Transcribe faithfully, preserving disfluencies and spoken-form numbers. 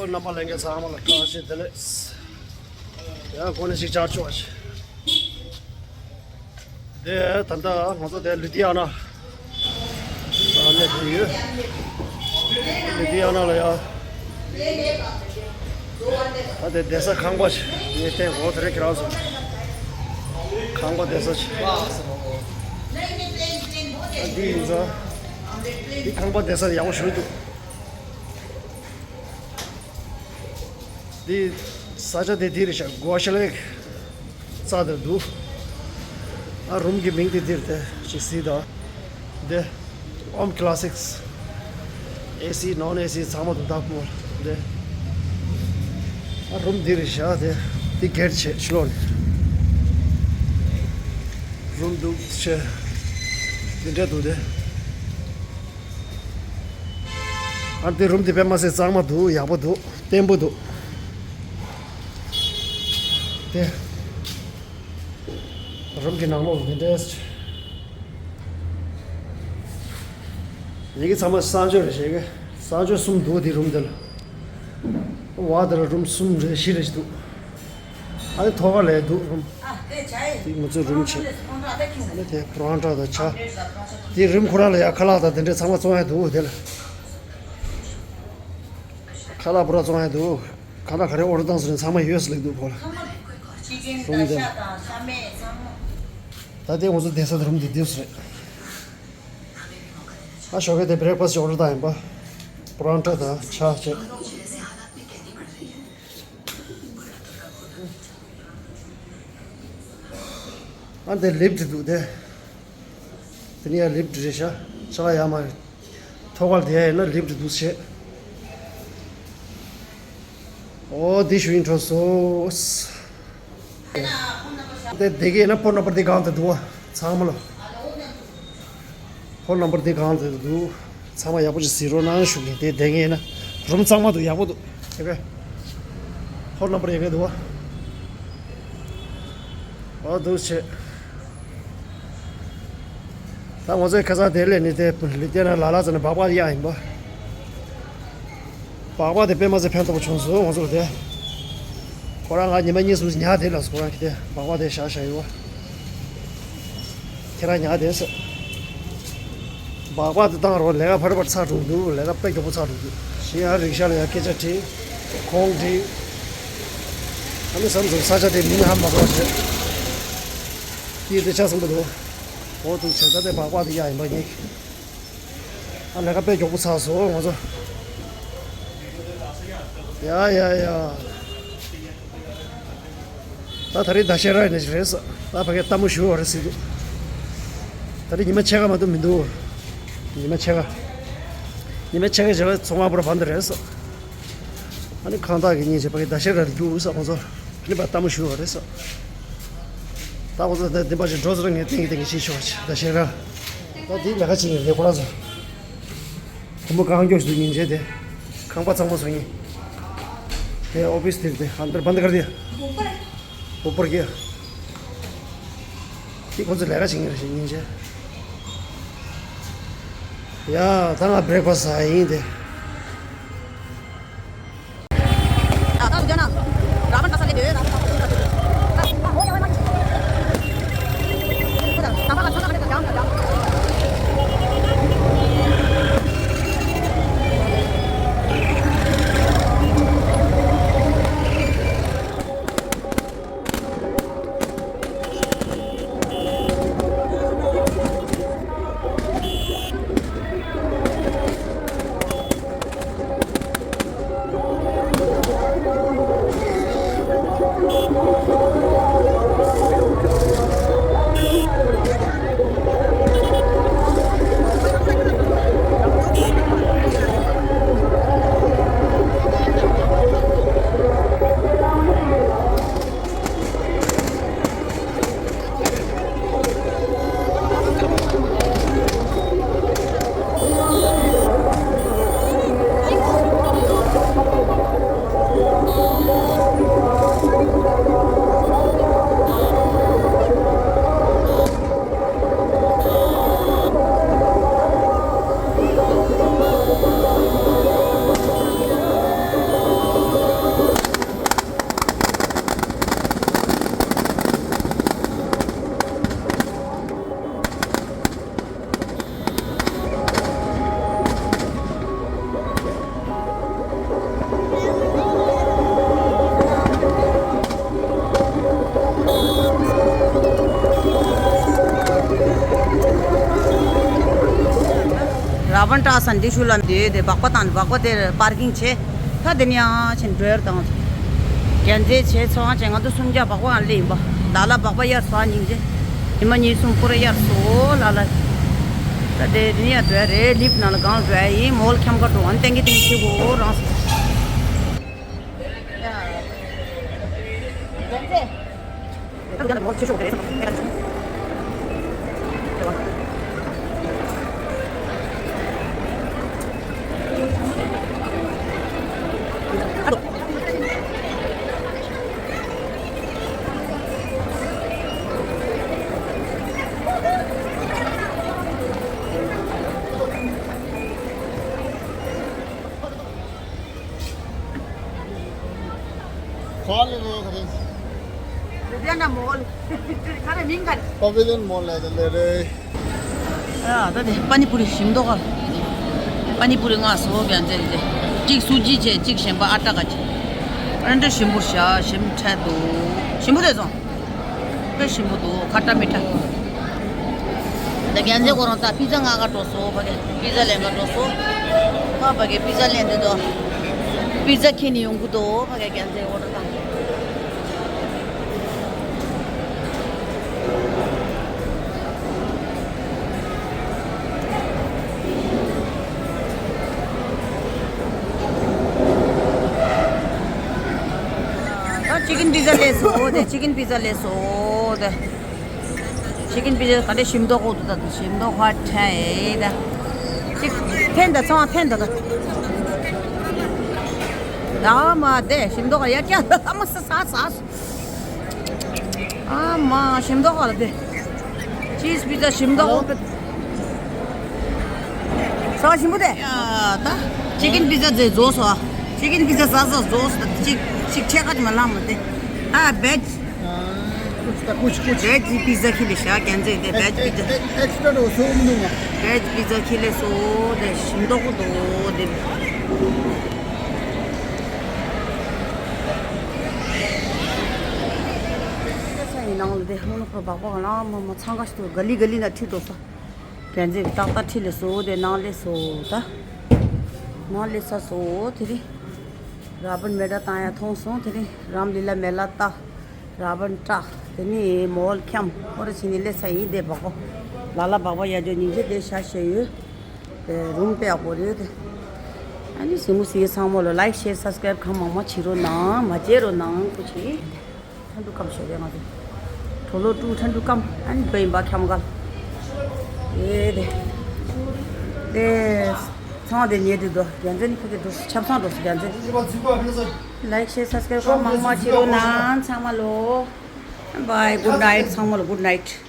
རྣམ་པ་ལྷན་རྒྱས་ཚང་མ་ལ་བཀྲ་ཤིས་བདེ་ལེགས། ཡང་སྒོ་ནས་ཞིག་བཅར་ཆོག་ཞིག་དེ་ད་ལྟ་ང་ཚོ་དེ་ལུ་དྷི་ཡ་ན། ཨ་ནི་དེ་ཡོད། ལུ་དྷི་ཡ་ན་ལ་ཡ། ད་དེ་བསྡད་ས་ཁང་པ་ཞིག་ངས་བསྟན་གོ་དེ་རེད་ཁྱེད་རང་ཚོ། ཁང་པ་བསྡད་ས་ཞིག་འདི་ཡིན་ཙང་། འདི་ཁང་པ་བསྡད་ས་ཡག་པོ་ཞིག་འདུག་འདི་ས་ཆ་དེ་འདི་རེད་ཤག་སྒོ་ཤ་ལེགས་རྩ་དེར་འདུག་ཨ་རུམ་གྱི་མིང་དེ་འདིར་དེ་ཅིག་གཟིགས་དང་། འདི་ཨོམ་ཀི་ལ་སིག་ཨེ་སི་ནོན་ཨེ་སི་ཚང་མ་འདུག་ད་ཀོ་འདི། ཨ་རུམ་འདི་རེད་ཤག་དེ་འདི་གེ་ཊི་བྱས་ཕྱི་ལོགས་ནས། རུམ་འདུག་ཆེ། འདི་འདྲ་འདུག་དེ། ཨ་འདི་རུམ་འདི་དཔེ་མ་སྲིད་གཙང་མ་འདུག་ཡག་པོ་འདུག་བརྟན་པོ་འདུག་དེ། རུམ་གྱི་ནང་ལོགས་འདི་འདྲས། ཡི་གེ་ཚང་མ་གསང་སྤྱོད་རེད་ཞེས་གི་གསང་སྤྱོད་གསུམ་འདུག་དེ་རུམ་འདི་ལ། བ་དེ་ལ་རུམ་གསུམ་རེ་བཞི་རེ་ཞིག་འདུག་ཨ་ནི་ཐོག་ཁ་ལས་འདུག་རུམ། དེ་ང་ཚོའི་རུམ་བྱས། ཨ་ནི་དེ་པ་རོན་ཊ་དང་ཇ། དེ་རུམ་ཁོ་རང་ལ་ཡ་ཁ་ལག་དང་དེ་འདྲས་ཚང་མ་བཙོང་ཡ་འདུག་དེ་ལ། ཁ་ལག་པུ་ར་བཙོང་ཡ་འདུག་ཁ་ལག་ག་རེ་ཨོ་ཌར་བཏང་ཟེར་ནས་ཚང་མ་ཡོད་ཟེར་ལབ་འདུག་ཁོ་ལ། རུམ་དེ་ལ། ད་ལྟའི་ང་ཚོ་བསྡད་ས་དེ་རུམ་དེ་འདི་སུ་རེད། ཨ་ཞོགས་ཀས་དེ་བྷི་རེག་ཕ་སི་ཊི་ཅིག་ཨོ་ཌར་བཏང་ཡིན་པ། པ་རོན་ཊ་དང་ཇ་བྱས། ཨ་འདི་ལིཕ་ཊི་འདུག་དེ། དེ་ནས་ཡར་ལིཕ་ཊི་རེད་ཤག་ཆ་ལག་ཡར་མར། ཐོག་ཁར་དེ་ཡར་ཡིན་ན་ལིཕ་ཊི་འདུག་བྱས། ཨོ་འདི་ཞུ་ཡིན་འགྲོ་སོ། དེ་དེ་གས་ན་ཕོན་ནམ་བར་དེ་སྒང་དུ་འདུག་བ། ཚང་མ་ལོ། ཕོན་ནམ་བར་དེ་སྒང་དུ་འདུག་ཚང་མ་ཡག་པོ་ཅིག་གཟིགས་རོགས་གནང་ཞུ་གི་དེ་དེ་གས་ན། རུམ་གཙང་མ་འདུག་ཡག་པོ་འདུག་ཡ་གས། ཕོན་ནམ་བར་ཡ་གས་འདུག་བ། ཨོ་འདུག་བྱས། ད་ང་ཚོའི་ཁ་སང་དེ་ལས་ནི་དེ་ལི་ཏེ་ན་ལ་ལ་ཙ་ན་སྦག་སྦག་གཡག་ཡིན་པ། སྦག་སྦག་དེ་དཔེ་མ་ཚད་ཕན་ཐོགས་པ་བྱུང་སོང་ང་ཚོར་དེ། ཁོ་རང་ང་ཉི་མ་གཉིས་གསུམ་ཉལ་དེ་ལ་སོ་ཁོ་རང་གི་དེ་སྦག་སྦག་དེ་བཞག་བཞག་ཡོད་པ། ཁྱེད་རང་ཉལ་དེ་ཟེར། སྦག་སྦག་དེ་བཏང་རོགས་ལས་ཀ་ཕར་ཕར་ཚར་འགྲོ་འདུག་ལས་ཀ་དཔེ་མགྱོགས་པོ་ཚར་འགྲོ་འདུག་གཞན་ཡང་རིག་ཤག་ལ་ཡང་སྐད་ཆ་དྲིས། ཁོང་དྲིས། ཨ་ནི་བསམ་སོང་ས་ཆ་དེ་མིང་ཧ་མ་གོ་བ་བྱས། དེ་དེ་ཆ་སོང་གི་འདུག་འོ་འདུག་བྱས་ད་དེ་སྦག་སྦག་དེ་གཡག་ཡིན་པ་ངེས། ཨ་ལས་ཀ་དཔེ་མགྱོགས་པོ་ཚར་སོང་ང་ཚོ། ཡ་ཡ་ཡ། ད་ད་རེས་ཟླ་ཤས་ར་ནས་རེད་ས། ད་ཕ་གི་ལྟད་མོ་ཞུ་བ་རེད་ཟེར་འདུག་ད་རེས་ཉི་མ་ཕྱེད་ཀ་མ་གཏོགས་མི་འདུག་ཉི་མ་ཕྱེད་ཀ་ཉི་མ་ཕྱེད་ཀ་བྱས་པ་ཚོང་ཁང་པུ་ར་བར་འདི་རེད་ས། ཨ་ནི་ཁང་བདག་གི་གཉིས་བྱས་ཕ་གི་ཟླ་ཤས་ར་རྒྱུག་ས་ང་ཚོ་ཕ་གི་པ་ལྟད་མོ་ཞུ་བ་རེད་ས། ད་ང་ཚོ་ད་འདི་པ་ཞིག་འགྲོ་ཟེར་ངས་ཏིང་ཏིང་ཞིག་ཤོག་ཟླ་ཤས་ར། ད་འདི་ལས་ཀ་བྱེད་ངེས་རེད་ཁོ་རང་ཚོ། བུ་མོ་གང་མགྱོགས་སུ་སྙིང་རྗེ་དེ། ཁང་པ་གཙང་མ་བཟོ་ཡིན། དེ་ཨོ་ཕིས་དེར་དེ་ཨན་དར་བན་དར་ཀར་དེ། ཨོ་པར་གྱི། དེ་ཁོ་ཚོ་ལས་ཀ་བྱེད་ངེས་རེད་ཤག་སྙིང་རྗེ། ཡ་ད་ང་བྷི་རེག་ཕ་སི་ཟ་ཡིན་དེ། བན་ཏྲ་སན་འདི་ཤུ་ལ་འདི་དེ་སྦག་པ་དང་སྦག་པ་དེར་པར་ཀིང་བྱས། ད་དེ་ནས་ཡང་ཕྱིན་འགྲོ་ཡར་དང་། རྒྱན་རྩེ་བྱས་ཚོང་བྱས། ང་ཚོ་སུམ་བརྒྱ་སྦག་པ་ཡང་སླེབས་ཡིན་པ། ལ་ལ་སྦག་པ་ཡར་སོང་སྙིང་རྗེ། ཉི་མ་གཉིས་གསུམ་པོ་རེ་ཡར་སོང་ལ་ལ། ད་དེ་དེ་ནས་ཡར་འགྲོ་ཡ་རེད། ལིབ་ནང་ལ་གང་འགྲོ་ཡ་ཡིན། མོལ་འཁྱམ་ཁ་འགྲོ་ཨན་ཏན་གི་ཏིང་ཤི་གོ་རང་སོང་། ཁོ་ལ་རེ་ཁ་རེ། ལུ་དྷི་ཡ་ན་མོལ། ཁ་རེ་མིང་ག་རེ། པ་བི་ལི་ཡོན་མོལ་ལ་དེ་ལེ་རེ། ཨ་ད་དེ་པ་ནི་པུ་རི་ཞིམ་མདོག་ག་པ་ནི་པུ་རི་ལྔ་སོ་ག་ཡང་རྩེ་རེ་རེ། གཅིག་སུ་ཇི་བྱས། གཅིག་གཞན་པ་ཨ་ཏྲ་ག་བྱས། ཨ་འདྲ་ཞིམ་པོ་ཤ་ཞིམ་ཁྲལ་འདུག་ཞིམ་པོ་རེད་སོང་། དཔེ་ཞིམ་པོ་འདུག་ཁ་ཏ་མི་ཏྲ། ད་རྒྱལ་མཚན་ཁོ་རང་ད་པི་ཛ་ང་ག་འགྲོ་སོང་། ཕ་གི་པི་ཛ་ལེན་ག་འགྲོ་སོང་། ཕ་ཕ་གི་པི་ཛ་ལེན་དེ་དོ། པི་ཛ་ཁྱེར་ནས་ཡོང་གི་འདུག་ཕ་གི་རྒྱལ་མཚན་ཨོ་ཌར་བཏང་། ད་ཅི་ཀིན་པི་ཛ་ལས་སོ་དེ། ཅི་ཀིན་པི་ཛ་ལས་སོ་དེ། ཅི་ཀིན་པི་ཛ་ག་འདྲ་ཞིམ་མདོག་ཁོག་ཏུ་ད་དུ་ཞིམ་མདོག་ཧ་ཁྲ་ཨེ་ད། ཅིག་འཐེན་ད་ཚང་འཐེན་ད་ད། ད་མ་དེ་ཞིམ་མདོག་ཡ་ཀྱ་ཨ་མ་ས་ས་ས། ཨ་མ་ཞིམ་མདོག་ཧ་ལ་དེ། ཅིས་པི་ཛ་ཞིམ་མདོག་ཧ་ལ་དེ། ས་ཞིམ་པོ་དེ། ཡ་ད། ཅི་ཀིན་པི་ཛ་ཛེ་རྫོགས་སོ། ཅི་ཀིན་པི་ཛ་ཟ་ཟ་རྫོགས་སོ། ཅིག་ཅིག་ཆེ་ཁ་ཅི་མ་ལང་མ་དེ། ཨ་བེ་ཇི། ཨ། ཀུ་ཆ་ཀུ་ཆ་ཀུ་ཆ། བེ་ཇི་པི་ཛ་ཁི་ལེ་ཤ་རྒྱན་རྩེ་དེ་བེ་ཇི་པི་ཛ། ཨེག་སི་ཊྲ་འགྲོ་སོ་མི་འདུག་ང་། བེ་ཇི་པི་ཛ་ཁི་ལེ་སོ་དེ་ཞིམ་མདོག་པོ་འདུག་དེ། ས་ཡི་ནང་ལ་དེ་ཧོང་ལོག་པ་སྦག་སྦག་ལ་མ་མ་འཚང་ཁ་ཞིག་ཏུ་ག་ལི་ག་ལི་ན་ཁྲིད་འགྲོ་ས། རྒྱན་རྩེ་ཏག་ཏག་ཁྲིད་ལེ་སོ་དེ་ནང་ལེ་སོ་ད། ནང་ལེ་ས་སོ་དེ་རིང་། ར་བན་མེ་ཏྲ་བཏང་ཡ་ཐོང་སོང་། དེ་ནི་རམ་ལི་ལ་མེ་ལ་ཏ། ར་བན་ཏྲ། དེ་ནི་མོལ་ཁྱམ་ཨོ་ར་ཕྱི་ནི་ལེ་ས་ཡིན་དེ་བག་གོ། ལ་ལ་བག་བ་ཡ་ཇོ་སྙིང་རྗེ་དེ་ཤ་ཤེ་ཡོད། དེ་རུམ་པེ་ཨ་གོ་རེད་དེ། ཨ་ནི་སི་མུ་སི་ཚང་མོ་ལོ་ལའིག་ཤེར་སབ་སི་ཀ་རའིབ་གང་མང་མང་བྱེད་རོགས་གནང་། མ་བརྗེད་རོགས་གནང་། སྐུ་མཁྱེན། ཁྲ་འབྲུག་སྐམ་ཤོད་རེད་ང་ཚོ། གྲོ་ལོ་ཀྲུ་ཁྲ་འབྲུག་སྐམ། ཨ་ནི་བོད་ཡིན་པ་ཁྱམ་ག། ཨེ་དེ། དེ། ཚང་དེ་ཉེ་དུ་དོ། རྒྱལ་མཚན་ནི་ཕ་གི་འགྲོ་ཆབ་གསང་འགྲོ་སོ་རྒྱལ་མཚན། ལའིག་ཤེར་སབ་སི་ཀ་རའིབ་གང་མང་མང་བྱེད་རོགས་གནང་། ཚང་མ་ལོ། བའི་གུད་ནའིཊ། ཚང་མ་ལོ་གུད་ནའིཊ།